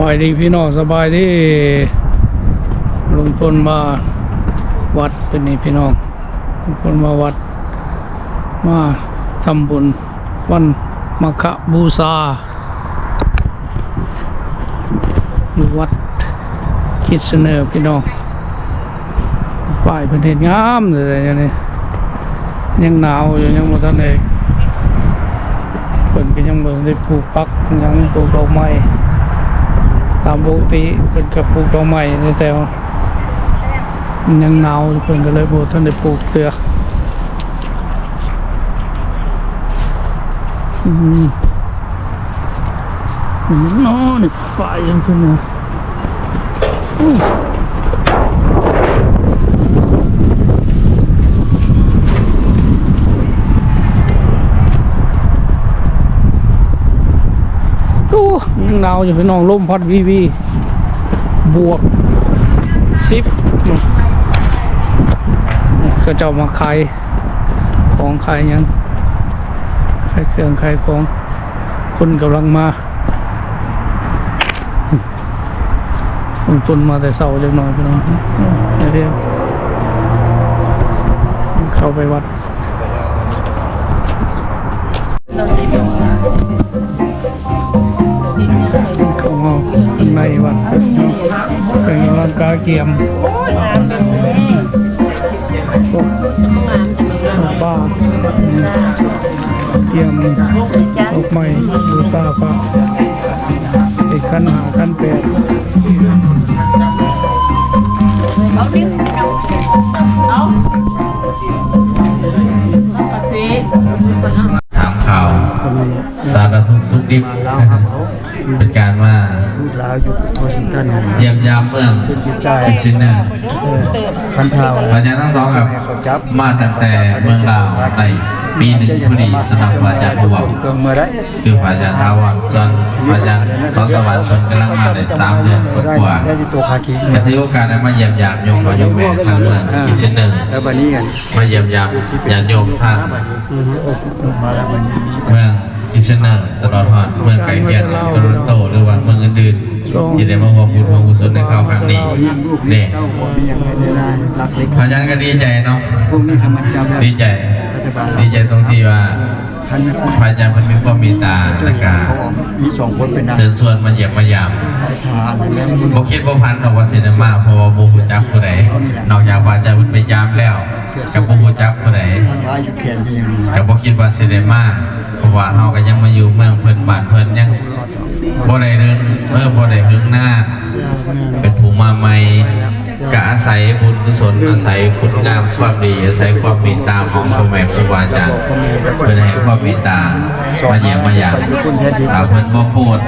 ສະບາຍດີພີ່ນ້ອງ ສະບາຍດີ. ລຸງພົນມາວັດ ເປັນນີ້ພີ່ນ້ອງ ລຸງພົນມາວັດ ມາທຳບຸນວັນມາຄະບູຊາ ຢູ່ວັດຄິດຊະເນີພີ່ນ້ອງ. ປ້າຍເພິ່ນເຮັດງາມເລີຍນີ້ ຍັງໜາວຢູ່ ຍັງບໍ່ທັນໄດ້ ເພິ່ນກໍຍັງບໍ່ໄດ້ປູກຜັກຫຍັງ ປູກດອກໄມ້. ຕາມປົກກະຕິເພິ່ນກໍປູກດອກໄມ້ ແຕ່ວ່າມັນຍັງໜາວ ເພິ່ນກໍເລີຍບໍ່ທັນໄດ້ປູກເທື່ອ. ອືມ ນີ້ເນາະ ນີ້ປ້າຍຍັງຂຶ້ນມາ. ໂອ້ ໂອ້ ຍັງໜາວຢູ່ພີ່ນ້ອງ ລົມພັດວີໆ ບວກສິບ. ເຂົາເຈົ້າມາຂາຍຂອງ ຂາຍຫຍັງ ຂາຍເຄື່ອງຂາຍຂອງ ຄົນກຳລັງມາ. ຄົນ ຄົນມາແຕ່ເຊົ້າຈັກໜ່ອຍພີ່ນ້ອງ ດຽວເຂົ້າໄປວັດ ເຂົ້າມາຂ້າງໃນວັດ ເພິ່ນກຳລັງກະກຽມ ໂອ້ຍ ງາມເລີຍ ໂອ້ ງາມ ປ້າ ກຽມດອກໄມ້ບູຊາພະ ເປັນຂັນຫ້າ ຂັນແປດ ເອົາດິ ເອົາ ຖາມຂ່າວສາລະທຸກສຸກດິບ ເປັນການມາຢ້ຽມຢາມເມືອງ ເອີ ພະຍາທັງສອງກັບມາຕັ້ງແຕ່ເມືອງລາວໄດ້ປີໜຶ່ງພໍດີ ສຳລັບພະອາຈານຜູ້ເວົ້າ ຄືພະອາຈານຖາວອນ ສ່ວນພະອາຈານສອນສະຫວັນ ເພິ່ນກຳລັງມາໄດ້ສາມເດືອນກວ່າໆ ກໍຖືໂອກາດໄດ້ມາຢ້ຽມຢາມໂຍມພໍ່ໂຍມແມ່ທາງເມືອງ ເອີ ທີ່ເຊີນເນີ ແລ້ວບັດນີ້ ມາຢ້ຽມຢາມຍາດໂຍມທາງ ອືຮຶ ເມືອງທີ່ເຊີນເນີ ຕະຫຼອດຮອດເມືອງໃກ້ຄຽງ ໂຕຣອນໂຕ ຫຼືວ່າເມືອງອື່ນໆ ທີ່ໄດ້ມາຮ່ວມບຸນຮ່ວມກຸສົນໃນຄາວຄັ້ງນີ້ເດ້. ພະອາຈານກໍດີໃຈເນາະ ດີໃຈ ດີໃຈຕົງທີ່ວ່າ ພະອາຈານເພິ່ນມີຄວາມເມດຕາ ແລ້ວກະມີສອງຄົນເປັນນາງ ເຊີນຊວນມາຢ້ຽມມາຢາມ. ບໍ່ຄິດບໍ່ຝັນດອກວ່າຊິໄດ້ມາ ເພາະວ່າບໍ່ຮູ້ຈັກຜູ້ໃດ ນອກຈາກວ່າຈະເພິ່ນໄປຢາມແລ້ວ ກໍບໍ່ຮູ້ຈັກຜູ້ໃດ ກໍບໍ່ຄິດວ່າຊິໄດ້ມາ ເພາະວ່າເຮົາກໍຍັງມາຢູ່ເມືອງເພິ່ນ ບ້ານເພິ່ນ ຍັງບໍ່ໄດ້ເດີນ ເອີ ບໍ່ໄດ້ເຫິງນານ ເປັນຜູ້ມາໃໝ່ ກໍອາໄສບຸນກຸສົນ ອາໄສຄຸນງາມຄວາມດີ ອາໄສຄວາມເມດຕາຂອງພໍ່ແມ່ຄູບາອາຈານ ເພິ່ນໃຫ້ຄວາມເມດຕາມາຢ້ຽມມາຢາມ ຖ້າເພິ່ນບໍ່ໂພດ.